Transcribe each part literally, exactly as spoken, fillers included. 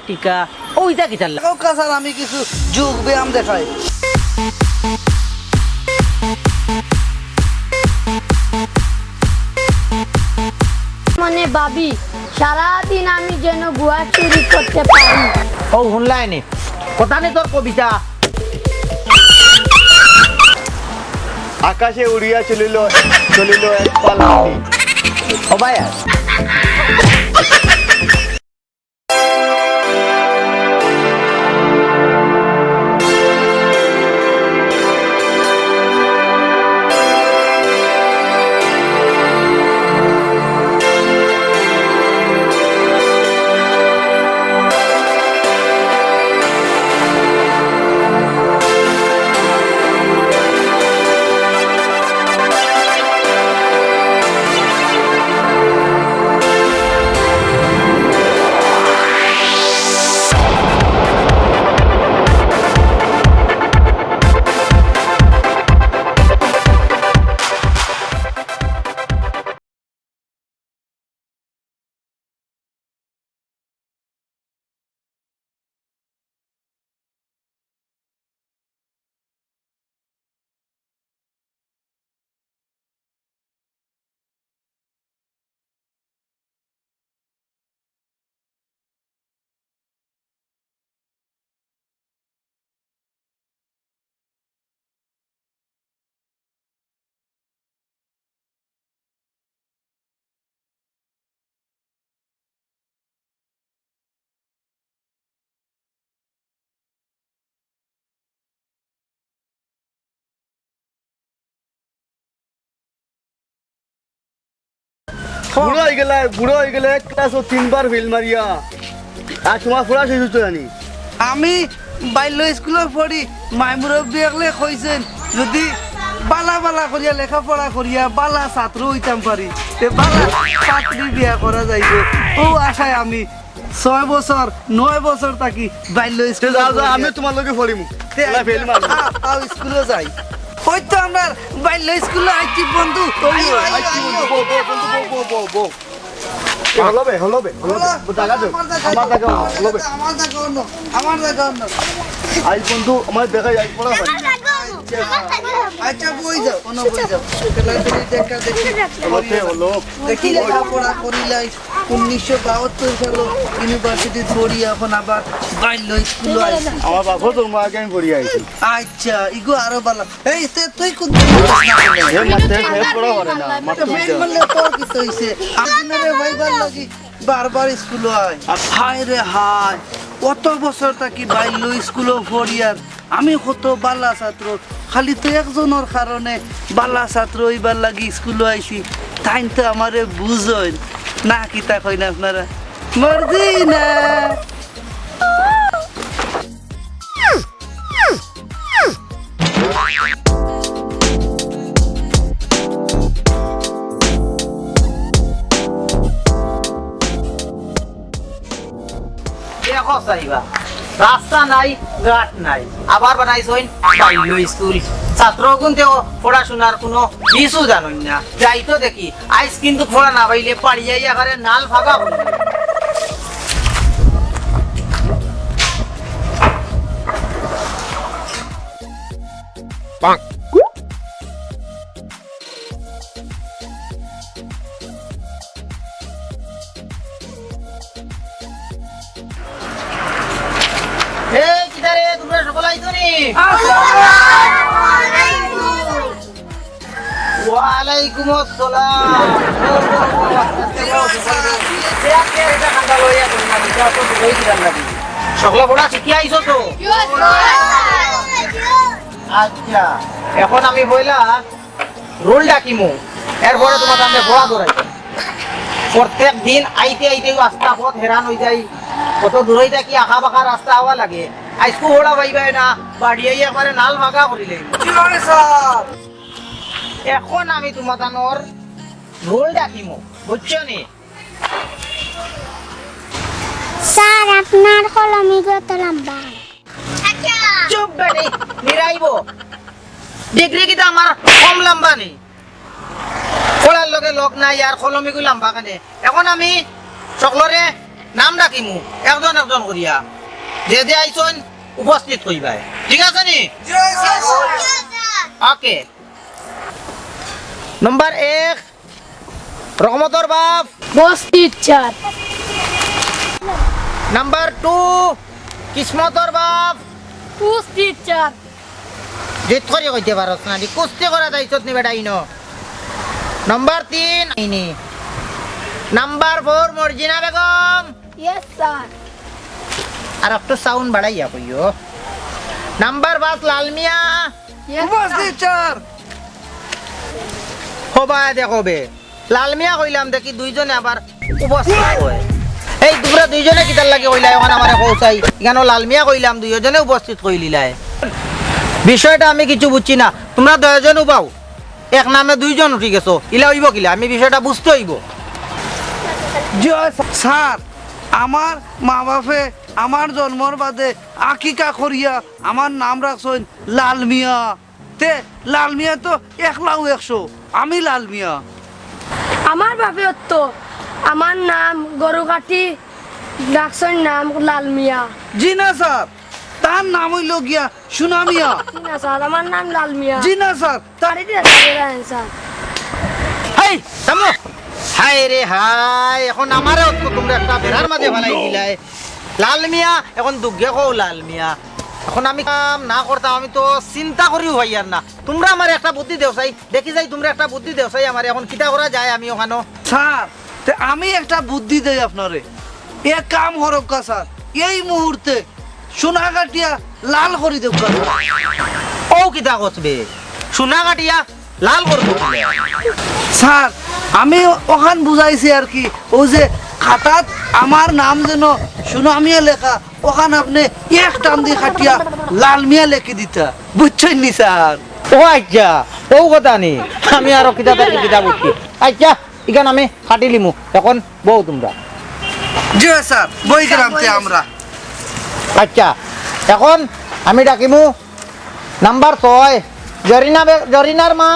টিকা, ওইটা কিতার লাগি? দেখো স্যার, আমি কিছু যোগ ব্যায়াম দেখাই। মনে ভাবি, সারাদিন আমি যেন গুয়া চুরি করতে পারি। ও, হুনলায়নি? কথা নি তোর কবিতা। আকাশে উড়িয়া চলিল, চলিল এক পাল হাতি। ও ভাই। বুড়া অই গেলে, বুড়া অই গেলে এক ক্লাসও তিনবার ফেল মারিয়া। আর তোমার পড়া শেষ অইতো জানি। আমি বাল্য স্কুলো পড়ি, মাই মুরব্বি একলে কইছেন, যদি বালা বালা করিয়া লেখাপড়া করিয়া বালা ছাত্র অইতাম পারি, তে বালা ছাত্রী বিয়া করা যাইব। ও আশায় আমি ছয় বছর, নয় বছর থাকি বাল্য স্কুলো যাও, যাও, পড়ি। আমিও তোমার লগে পড়িমু। তে এলা ফেল মারবো। আও, আও, স্কুলো যাই। ওই তো আমরা বাল্য স্কুলো আইছি বন্ধু। ওই, আইও, আইও, আইছি আইও। বন্ধু, বউ, বউ, বন্ধু, বউ, বউ, বউ, বউ। এ, হলো বে, হলো বে, হলো বে। হলো। জাগা দে। আমার জাগা, আমার জাগা, হলো বে। আমার জাগা অন্য, আমার জাগা অন্য। আই বন্ধু, আমার দেখাই, আই পড়া হয়। আচ্ছা, আচ্ছা, বই যাও, কোনো বই যাও। খেলা খেলি, দেখা দেখি। হলো তে, হলো। দেখি লেখাপড়া করিলাই। উনিশশো বাহাত্তর সালো ইউনিভার্সিটিত পড়ি, এখন আবার বাল্য স্কুলো আইছি। আমার বাপও জন্ম আগে আমি পড়ি আইছি। আচ্ছা, ইগু আরো বালা। এই, তে তুই কোন দিকে যাস না কেন? এ মাতে, এ পড়া করে না, মাতে তো ফেল যা। মারলে তোর কিতা অইছে? আমি না রে ভাইবার লাগি বারবার স্কুলো আই। হায় রে হায়, অত বছর থাকি বাল্য স্কুলো পড়ি আর আমি কত বালা ছাত্র, খালি তো একজনর কারণে বালা ছাত্র অইবার লাগি স্কুলো আইছি। তাইন তো আমারে বুঝইন না, কিতা কইন আপনারা? মর্জিনা। দেখো চাইবা, রাস্তা নাই, ঘাট নাই, আবার বানাইছইন বাল্য স্কুল। ছাত্রগুনতেও পড়াশোনার কোনো বিষও জানইন না। যাই তো দেখি, আইজ কিন্তু পড়া না পাইলে পাড়িয়াই আকারে নাল ফাগা অইবো। এ, কিতা রে, তোমরা সকল আইছো নি? আসসালামু আলাইকুম। ওয়ালাইকুম আসসালাম। সকলে পড়া শিখিয়া আইছো তো? আচ্ছা, এখন আমি পয়লা রোল ডাকিমু, এরপরে তোমার সামনে বড়া ধরাই। প্রত্যেক দিন আইতে আইতে রাস্তা পথ হেরান অই যাই, কত দূরই থাকি আঁকা বাঁকা রাস্তা আওয়া লাগে। আইজকু বড়া পাইবায় না, বাড়িয়ে একবারে নাল ফাগা করিলে। জি মানে স্যার। এখন আমি তোমার তানোর রোল ডাকিমু, বুঝছো নি? স্যার, আপনার কলমিগো তো লম্বা। চুপ বেটি, নিরাইবো। ডিগ্রি কিতা আমার কম লম্বা নি? পড়ার লগে লগ নাই আর কলমিগু লম্বা কেনে? এখন আমি সকলরে নাম ডাকিমু একজন একজন করিয়া, যে যে আইছইন উপস্থিত কইবায়, ঠিক আছে নি? ওকে। নম্বর এক, রহমতর বাপ। উপস্থিত স্যার। নাম্বার টু, কিসমতর বাপ। উপস্থিত স্যার। জিত করি কইতে পারস না, দি কুস্তি করা যাইছত নি বেটা ইনো। নাম্বার তিন, ইনি। Number four, Morjina Begum. Yes sir. আর একটু সাউন্ড বাড়াইয়া কইও। নাম্বার পাঁচ, লালমিয়া। Yes sir. উপস্থিত স্যার। হবায় দেখো বে, লালমিয়া কইলাম দেখি দুইজনে আবার উপস্থিত কয়। এই তোমরা দুইজনে কিতার লাগি কইলায় অখন আমারে কও চাই? ইখানো লালমিয়া কইলাম দুইজনে উপস্থিত কইলিলায়। বিষয়টা আমি কিছু বুঝছি না, তোমরা দুইজন উবাও। এক নামে দুইজন উঠি গেছো, ইলা অইবো কিলা? আমি বিষয়টা বুঝতে অইবো। জি অয় স্যার, আমার মা বাপে আমার জন্মর বাদে আকিকা করিয়া আমার নাম রাখছইন লাল মিয়া। তে লাল মিয়া তো একলাউ একশো, আমি লাল মিয়া। আমার বাপে তো আমার নাম গরু কাটি রাখছইন নাম লাল মিয়া। জি না স্যার, তার নাম অইলো গিয়া সুনা মিয়া। জি না স্যার, আমার নাম লাল মিয়া। জি না স্যার, তার আরে দিয়া স্যার, এরা আইন স্যার। হেই, থামো। হায় রে হায়, অখন আমারে অত তোমরা একটা বেড়ার মাঝে ফালাই দিলায়। লাল মিয়া, অখন দুগ্গে কও লাল মিয়া। অখন আমি কাম না করতাম, আমি তো চিন্তা করিও পাইয়ার না। তোমরা আমারে একটা বুদ্ধি দেও চাই, দেখি যাই তোমরা একটা বুদ্ধি দেও চাই আমারে, অখন কিতা করা যায় আমি অখানো? স্যার, তে আমি একটা বুদ্ধি দেই আপনারে। এক কাম করউক্কা স্যার, এই মুহূর্তে সোনা কাটিয়া লাল করি দেউক্কা। অউ কিতা কছ বে? সোনা কাটিয়া লাল করবো কিলা? স্যার, আমি অখান বুঝাইছি আর কি, অউ যে খাতাত আমার নাম যেন সুনা মিয়া লেখা, অখান আপনে এক টান দি কাটিয়া লাল মিয়া লেখি দিতা, বুঝছইন নি স্যার? ও আইচ্ছা, অউ কথা নি, আমি আরো কিতা থাকি কিতা বুঝছি। আইচ্ছা, ইখান আমি কাটিলিমু, অখন বও তোমরা। জি স্যার, বই গেলাম তে আমরা। আইচ্ছা, অখন আমি ডাকিমু নাম্বার ছয়, জরিনা বে-, জরিনার মা।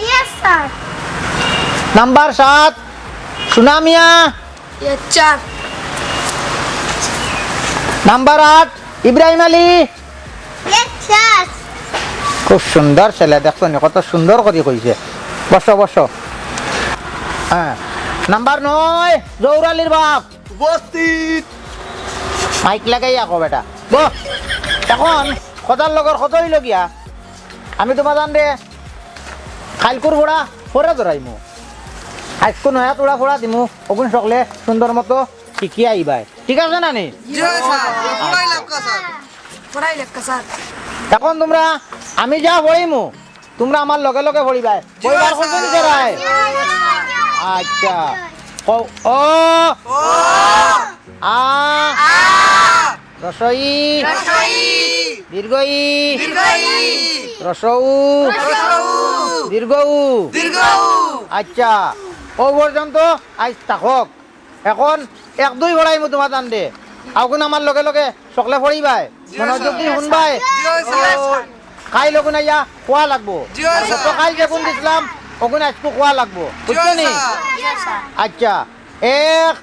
Yes sir. নাম্বার সাত, সুনা মিয়া। Yes sir. নাম্বার আট, ইব্রাহিম আলী। Yes sir. খুব সুন্দর ছেলে, দেখছো নি, কত সুন্দর করি কইছে। বসো, বসো। হ্যাঁ, নাম্বার নয়, জহুর আলীর বাপ। উপস্থিত। মাইক লাগাইয়া কও বেটা। বও। অখন কথার লগর কথা অইলো গিয়া, আমি তুমার জানরে কাইলকুর পড়া পরে ধরাইমু। আইজকু নয়া তুড়া পড়া দিমু, অগুন সকলে সুন্দর মতো শিখিয়া আইবায়। ঠিক আছে না নি? জি স্যার, পড়াই লাগবো স্যার। পড়াই লাগবো স্যার। অখন তুমরা আমি যা পড়াইমু, তুমরা আমার লগে লগে পড়িবায়। জি পড়িবার স্যার। কতজন করায়? আইচ্ছা। কও, অ। অ। আ। আ। হ্রস্ব ই। হ্রস্ব ই। দীর্ঘ ই। দীর্ঘ ই। হ্রস্ব উ। হ্রস্ব উ। দীর্ঘ উ। দীর্ঘ উ। আইচ্ছা, অউ পর্যন্ত আইজ থাকউক। অখন এক দুই পড়াইমু তুমার জানরে। অগুন আমার লগে লগে সকলে পড়িবায়। জি, মনোযোগ দি স্যার। হুনবায়। জি, স্যার। কাইল অগুন আইয়া কওয়া লাগবো। জি, স্যার। গতকাইল যেগুন দিছলাম, অগুন আইজকু কওয়া লাগবো। জি, বুঝছো নি? স্যার। আইচ্ছা, এক,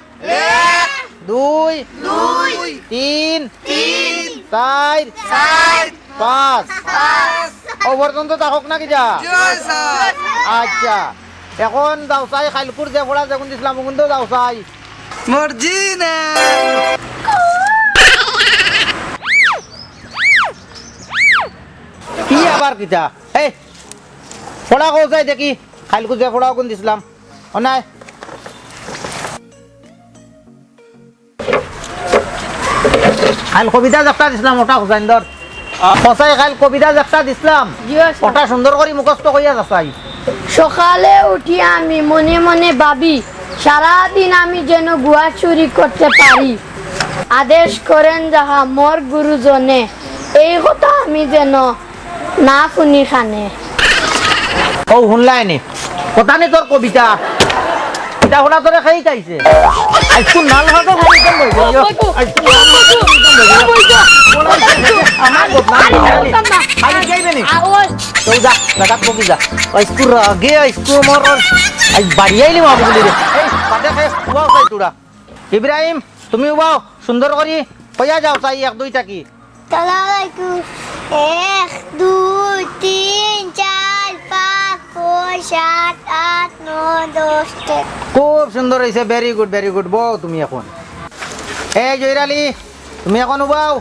এক, দুই, দুই, তিন, তিন, চাইর, চাইর, পাঁচ। পাঁচ। অউ পর্যন্ত থাকউক না কিতা? জি, স্যার। আইচ্ছা, অখন যাও চাই, কাইলকুর যে পড়া যেগুন দিছলাম, অগুন তো যাও চাই। মর্জি না। কি আবার কিতা? এই, পড়া কও চাই দেখি, কাইলকু যে পড়া অগুন দিছলাম। অনায়। কাইল কবিতা যেটা দিছলাম, ওটা হুসাইন ধর। আ- কসাই, কাইল কবিতা যেটা দিছলাম, জি, স্যার। ওটা সুন্দর করি মুখস্থ কইয়া যাচাই। সকালে উঠি আমি মনে মনে ভাবি, সারাদিন আমি যেন গুয়া চুরি করতে পারি। আদেশ করেন যাহা মোর গুরুজনে, এই কথা আমি যেন না হুনি কানে। অউ হুনলায় নি? কথা নি তোর কবিতা। ইতা হুনা তোরে খেয়ে চাইছে। আইজকু নাল হাতে কবিতা বই দিও। আইজকু নাল হাতে কবিতা বই দিও। আমার বদনাম দিও। খালি যাইবে নি? তো যা, জাগাত বগি যা। আইজকু রাগে, আইজকু আমার, আইজ বাড়ি আইলি মাবু বলি রে। এই, বাদে খাই, ওয়া খাই তোরা। ইব্রাহিম, তুমি উবাও, সুন্দর করি কইয়া যাও চাই এক দুই থাকি। সালাম আলাইকুম। এক, দুই, তিন, চার, পাঁচ, ছয়, সাত, আট, নয়, দশ, এগারো। খুব সুন্দর অইছে, very good, very good। বও তুমি এখন। এই জহির আলী, তুমি এখন উবাও।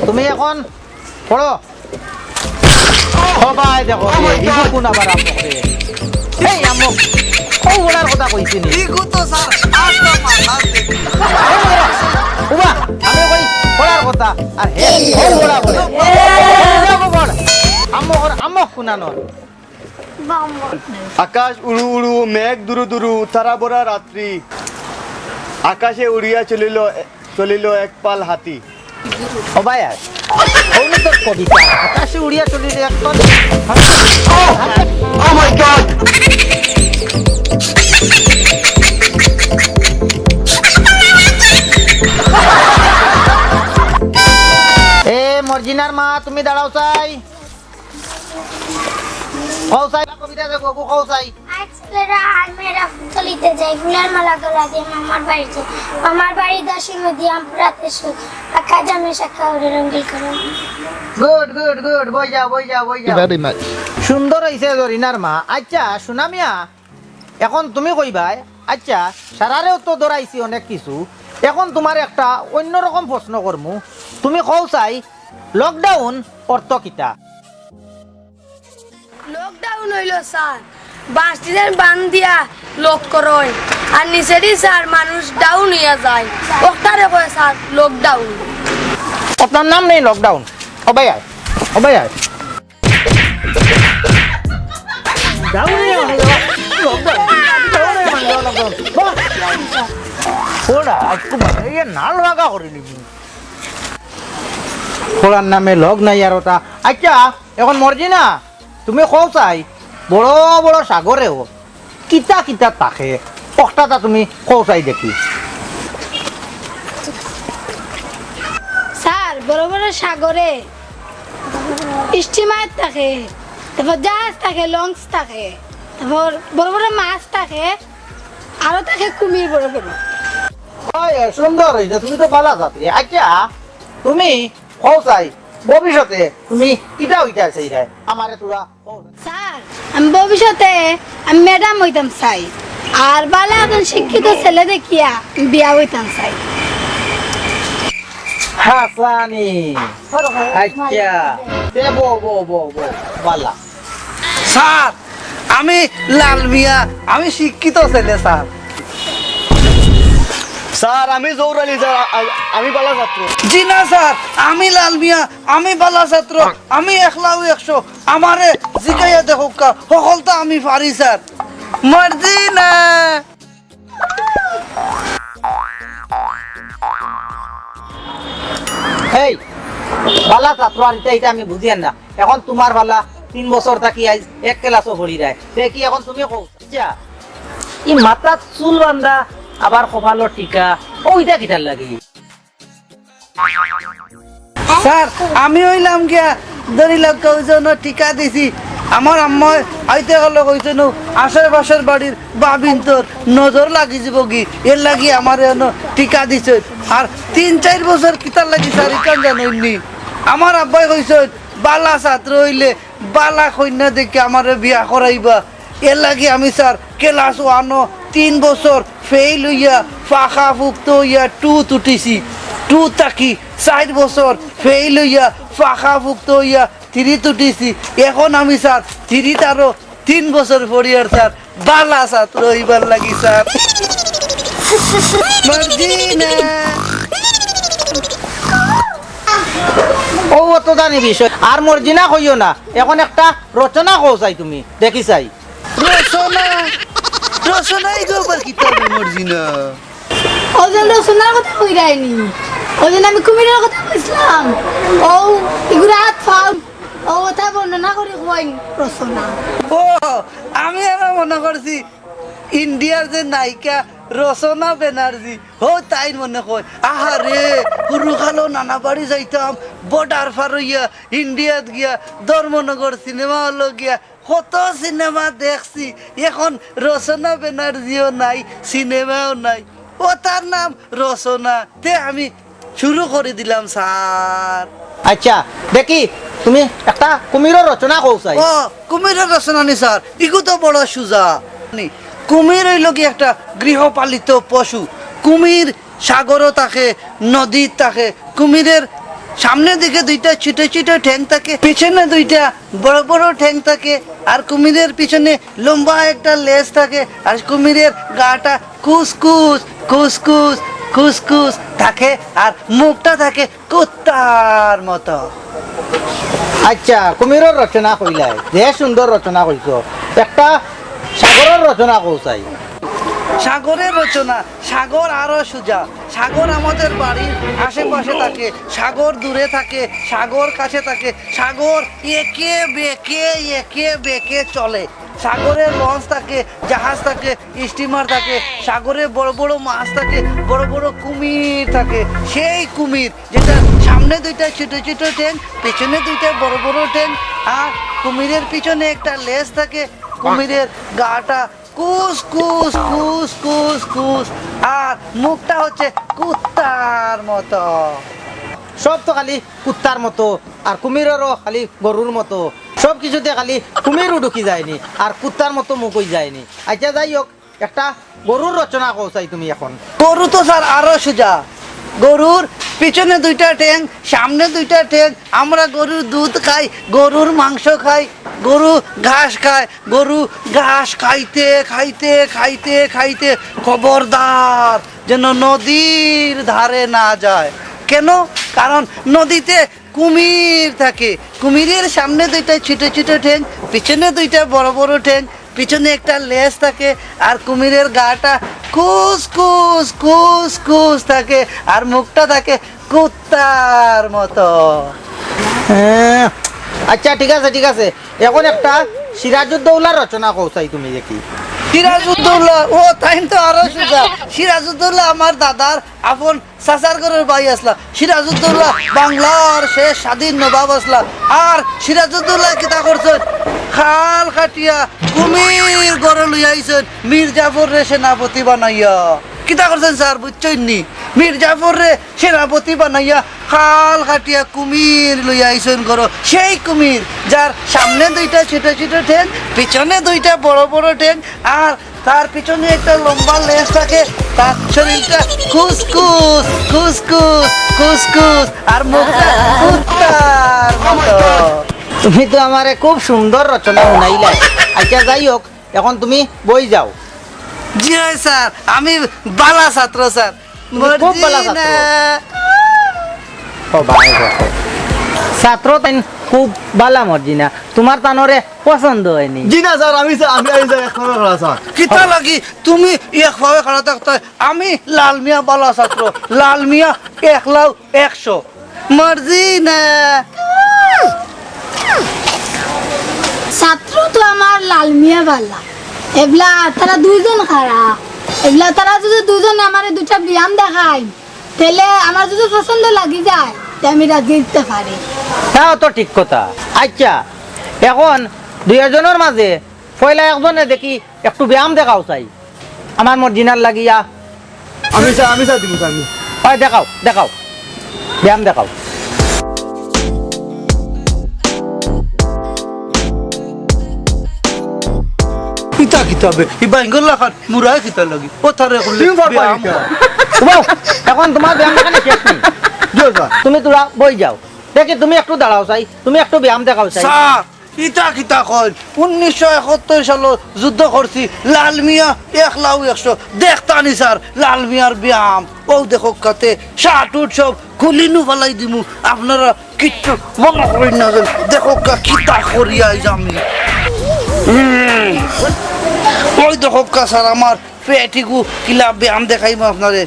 তুমি এখন পড়ো। ও ভাই, দেখো, রে, ইগু কুন আবার আম্মক রে? এই আম্মক, অউ ওড়ার কথা কইছি নি? ইগু তো স্যার, আস্তা মাথা দেখি। উবা, আমি কই পড়ার কথা, আর হে, অউ ওড়া বলে। আম্মক, আম্মক কুনানো? আকাশ উড়ু উড়ু, মেঘ দুরু দুরু, তারা ভরা রাত্রি। আকাশে উড়িয়া চলিল, চলিল এক পাল হাতি। ও ভাই, আর অউ নি তোর কবিতা, আকাশে উড়িয়া চলিল এক পাল। Oh my God! এ মর্জিনার মা, তুমি দাঁড়াও চাই। কও চাই, কবিতা দেখো, কও চাই। আজ ছেলেরা আর মেয়েরা ফুল তুলিতে যায়, ফুলের মালা গলা দিয়ে মামার বাড়ি যায়। মামার বাড়ি দশমী, দিয়ামপুরাতে সুখ, আঁকা জামে শাখা ওরে রঙ্গিল করে। Good, good, good। বই যাও, বই যাও, বই যাও। Very much। সুন্দর অইছে জরিনার মা। আচ্ছা, সুনামিয়া, এখন তুমি কইবায়, আচ্ছা, সারারেও তো ধরাইছি অনেক কিছু, এখন তুমার একটা অন্যরকম প্রশ্ন করমু। তুমি কও চাই, lockdown অর্থ কিতা? Lockdown অইলো স্যার, বাঁশটিরে বান দিয়া lock করইন, আর নিচেদি স্যার মানুষ down অইয়া যায়, অকটারে কয় স্যার lockdown। আপনার নাম নেই lockdown। ও ভাই আয়, ও ভাই আয়। Down অইয়া মানে lockdown। Down অইয়া মানে lockdown। বাহ! ওরা আজকে মানে ইয়ে নাল লাগা করে নিবি। ওরার নামে লগ নাই আর ওটা। আচ্ছা, এখন মর্জিনা, তুমি কও চাই, বড় বড় সাগরেও কিতা কিতা থাকে, অকটাতা তুমি কও চাই দেখি। স্যার, বড় বড় সাগরে steamer থাকে, তারপর জাহাজ থাকে, launch থাকে, তারপর বড় বড় মাছ থাকে, আরো থাকে কুমির বড় বড়। ওই, সুন্দর অইছে, তুমি তো ভালা ছাত্রী। আচ্ছা, তুমি কও চাই, ভবিষ্যতে তুমি কিতা অইতা চাইরায়? আমারে থুড়া কও। স্যার, আমি ভবিষ্যতে আমি ম্যাডাম অইতাম চাই, আর ভালা একজন শিক্ষিত ছেলে দেখিয়া বিয়া অইতাম চাই। হাসানি। আচ্ছা, দে বও, বও, বও, বও, ভালা। স্যার, আমি লাল মিয়া, আমি শিক্ষিত ছেলে স্যার। স্যার, আমি জহুর আলী স্যার, আ-, আমি ভালা ছাত্র। জি না স্যার, আমি লাল মিয়া, আমি ভালা ছাত্র, আমি একলাউ একশো, আমারে জিকাইয়া দেখউক্কা, হকলতা আমি পারি স্যার। মর্জিনা। এই, ভালা ছাত্র আর ইতা, ইতা আমি বুঝিয়ার না। এখন তুমার ভালা তিন বছর থাকি আইজ এক ক্লাসও পড়িরায়। তে কি এখন তুমি কও? আচ্ছা, ই মাথাত চুল বান্ধা, আবার কপালো টিকা, অউ ইতা কিতার লাগি? স্যার, আমি অইলাম গিয়া, ধরি লউক্কা, অউ যে অনো টিকা দিছি, আমার আম্মায় আইতে গেলে কইছইন, "নু আশেপাশের বাড়ির বাবিন্তর নজর লাগি যিবোগি, এরলাগি আমারে অনো টিকা দিছইন।" আর তিন চাইর বছর কিতার লাগি স্যার, ইখান জানইননি? আমার আব্বায় কইছইন, "ভালা ছাত্র অইলে ভালা কইন্যা দেখি আমারে বিয়া করাইবা।" এরলাগি আমি স্যার ক্লাস ওয়ানো তিন বছর ফেইল অইয়া, ফাঁকা ফুক্ত অইয়া টুত উঠিছি। টু থাকি চাইর বছর ফেইল অইয়া, ফাঁকা ফুক্ত অইয়া থ্রিত উঠিছি। এখন আমি স্যার থ্রিত আরো তিন বছর পড়িয়ার স্যার, ভালা ছাত্র অইবার লাগি স্যার। মর্জিনা। অউ অত জানি বিষয়। আর মর্জিনা কইও না। এখন একটা রচনা কও চাই তুমি, দেখি চাই। রচনা? রচনা ইগু আবার কিতা রে মর্জিনা? অউ যে রচনার কথা কইরায়নি, অউ যে আমি কুমিরর কথা কইছলাম, অউ ইগুর আত পাও, অউ কথা বর্ণনা করি কইন রচনা। ও, আমি আরো মনো করছি ইন্ডিয়ার যে নায়িকা রচনা ব্যানার্জি, হউ তাইর মনো কয়, আহারে, হুরুকালো নানা বাড়ি যাইতাম, বর্ডার পার অইয়া ইন্ডিয়াত গিয়া ধর্মনগর সিনেমা হলো গিয়া কত সিনেমা দেখছি, এখন রচনা ব্যানার্জিও নাই, সিনেমাও নাই, ও তার নাম রচনা। তে আমি শুরু করি দিলাম স্যার। আচ্ছা, দেখি তুমি একটা কুমিরর রচনা কও চাই। ও, কুমিরর রচনা নি স্যার, ইগু তো বড় সুজা। নি, কুমির অইলো কি একটা গৃহপালিত পশু। কুমির সাগরও থাকে, নদীত থাকে। কুমিরের সামনের দিকে দুইটা ছোট ছোট ঠ্যাং থাকে, পিছনে দুইটা বড় বড় ঠ্যাং থাকে, আর কুমিরের পিছনে লম্বা একটা লেজ থাকে, আর কুমিরের গাটা কুসকুস কুসকুস কুসকুস থাকে, আর মুখটা থাকে কুত্তার মতো। আচ্ছা, কুমিরর রচনা কইলায়, যে সুন্দর রচনা কইছো, একটা সাগরর রচনা কও চাই। সাগরের রচনা, সাগর আরো সুজা। সাগর আমাদের বাড়ির আশেপাশে থাকে, সাগর দূরে থাকে, সাগর কাছে থাকে। সাগর একে বেঁকে, একে বেঁকে চলে। সাগরে লঞ্চ থাকে, জাহাজ থাকে, স্টিমার থাকে। সাগরে বড় বড় মাছ থাকে, বড় বড় কুমির থাকে। সেই কুমির যেটা সামনে দুইটা ছোট ছোট ঠ্যাং, পিছনে দুইটা বড় বড় ঠ্যাং, আর কুমিরের পিছনে একটা লেজ থাকে। কুমিরের গাটা কুস কুস কুস কুস কুস, আর মুখটা হচ্ছে কুত্তার মতো। সব তো খালি কুত্তার মতো, আর কুমিররও খালি গরুর মতো। সব কিছুতে খালি কুমির উডুকি যায়নি, আর কুত্তার মতো মুখ অই যায়নি। আচ্ছা, যাই হোক, একটা গরুর রচনা কও চাই তুমি এখন। গরু তো স্যার আরো সুজা। গরুর পিছনে দুইটা ঠ্যাং, সামনে দুইটা ঠ্যাং। আমরা গরুর দুধ খাই, গরুর মাংস খাই, গরু ঘাস খায়। গরু ঘাস খাইতে খাইতে খাইতে খাইতে খবরদার যেন নদীর ধারে না যায়। কেন? কারণ নদীতে কুমির থাকে। কুমিরের সামনে দুইটা ছোট ছোট ঠ্যাং, পিছনে দুইটা বড় বড় ঠ্যাং, পিছনে একটা লেজ থাকে, আর কুমিরের গাটা কুস কুস কুস কুস থাকে, আর মুখটা থাকে কুত্তার মতো। হ্যাঁ, আচ্ছা, ঠিক আছে, ঠিক আছে। এখন একটা সিরাজউদ্দৌলা রচনা কও চাই তুমি দেখি। সিরাজউদ্দৌলা, ও তাইন তো আরো সুজা। সিরাজউদ্দৌলা আমার দাদার আপন চাচার ঘরর ভাই আছলা। সিরাজউদ্দৌলা বাংলার শেষ স্বাধীন নবাব আছলা। আর সিরাজউদ্দৌলা কিতা করছইন? খাল কাটিয়া কুমির ঘরো লইয়া আইছইন, মীর জাফররে সেনাপতি বানাইয়া। কিতা করছইন স্যার, বুঝছইন নি? মীর জাফররে সেনাপতি বানাইয়া খাল কাটিয়া কুমির লইয়া আইছইন ঘরো। সেই কুমির, যার সামনে দুইটা ছোট ছোট ঠ্যাং, পিছনে দুইটা বড় বড় ঠ্যাং, আর তার পিছনে একটা লম্বা লেজ থাকে, তার শরীরটা কুসকুস কুসকুস কুসকুস, আর মুখটা কুত্তার মতো। তুমি তো আমারে খুব সুন্দর রচনা হুনাইলায়। আচ্ছা, যাই হোক, এখন তুমি বই যাও। জি অয় স্যার, আমি বালা ছাত্র স্যার। তুমি খুব বালা ছাত্র। মর্জিনা। ও ভাই, দেখো। ছাত্র তাইন খুব বালা মর্জিনা। তুমার তানরে পছন্দ অয়নি। জি না স্যার, আমি স্যার, আমি, আমি স্যার এক পাওয়ে খাড়া স্যার। কিতা লাগি তুমি এক পাওয়ে খাড়া থাকতায়? আমি লাল মিয়া বালা ছাত্র, লাল মিয়া একলাউ একশো। মর্জিনা। ছাত্র তো আমার লাল মিয়া বালা। এবলা তারা দুইজন খাড়া। এবলা তারা যদি দুইজনে আমারে দুইটা ব্যায়াম দেখাইন, তাইলে আমার যদি পছন্দ লাগি যায়, তে আমি রাজি অইতে পারি। তাও তো ঠিক কথা। আচ্ছা, এখন দুইজনর মাঝে পয়লা একজনে দেখি একটু ব্যায়াম দেখাও চাই। আমার মর্জিনার লাগিয়া। আমি চা-, আমি চা দিমু, চা আমি। অয় দেখাও, দেখাও। ব্যায়াম দেখাও। ইতা কিতা বে? ই বাইঙ্গর লাখান মুরায় কিতা লাগি? ও তারে করলে তুমি পারবা ব্যায়াম। ইতা? উবাও, এখন তুমার ব্যায়াম দেখানি শেষ নি। দিও স্যার। তুমি তুরা বই যাও। দেখি তুমি একটু দাঁড়াও চাই, তুমি একটু ব্যায়াম দেখাও চাই। স্যার, ইতা কিতা কইন? উনিশশো একাত্তর সালো যুদ্ধ করছি, লাল মিয়া একলাউ একশো। দেখতা নি স্যার, লাল মিয়ার ব্যায়াম। অউ দেখউক্কা তে, শার্ট উট সব খুলি নু ফালাই দিমু। আপনারা কিচ্ছু মনো করইন না যেন। দেখউক্কা কিতা করি আইজ আমি। হুম। অউ দেখউক্কা স্যার, আমার পেটিগু কিলা ব্যায়াম দেখাইমু আপনারে।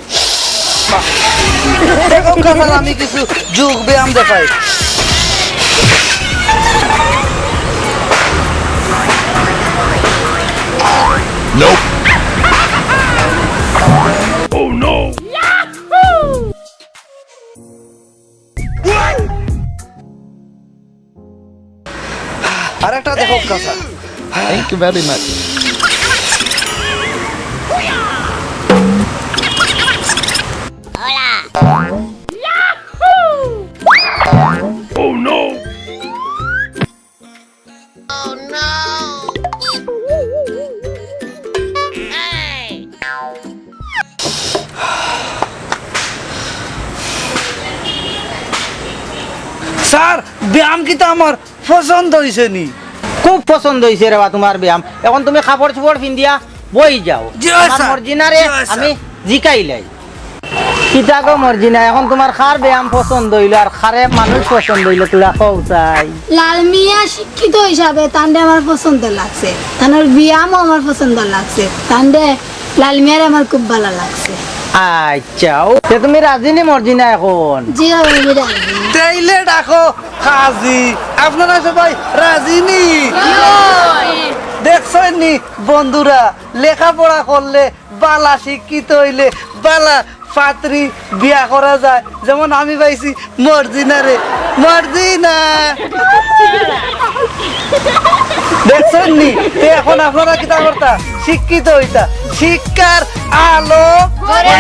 দেখউক্কা স্যার, আমি কিছু যোগ ব্যায়াম দেখাই। Nope. Oh no! আরেকটা দেখউক্কা sir. Thank you very much. Sir, ব্যায়াম কিতা আমার পছন্দ অইছে নি? খুব পছন্দ অইছে রে বা তুমার ব্যায়াম। এখন তুমি কাপড় চোপড় পিন্দিয়া বই যাও। জি, আমার স্যার। মর্জিনারে জি, স্যার। আমি জিকাইলাই। কিতা গো মর্জিনা, এখন তুমার কার ব্যায়াম পছন্দ অইলো আর কারে মানুষ পছন্দ অইলো, তুলা কও চাই। লাল মিয়া শিক্ষিত হিসাবে তানরে আমার পছন্দ লাগছে, তানর ব্যায়ামও আমার পছন্দ লাগছে, তানরে লাল মিয়ারে আমার খুব ভালা লাগছে। আচ্ছা, ও, তে তুমি রাজি নি মর্জিনা এখন? জি, আমি রাজি। তেইলে ডাকো কাজী, আপনারা সবাই রাজি নি? দেখছইন নি বন্ধুরা, লেখাপড়া করলে, ভালা শিক্ষিত অইলে, ভালা পাত্রী বিয়া করা যায়। যেমন আমি পাইছি মর্জিনারে। মর্জিনা! দেখছইন নি? তে এখন আপনারা কিতা করতা? শিক্ষিত অইতা। শিক্ষার আলো ঘরে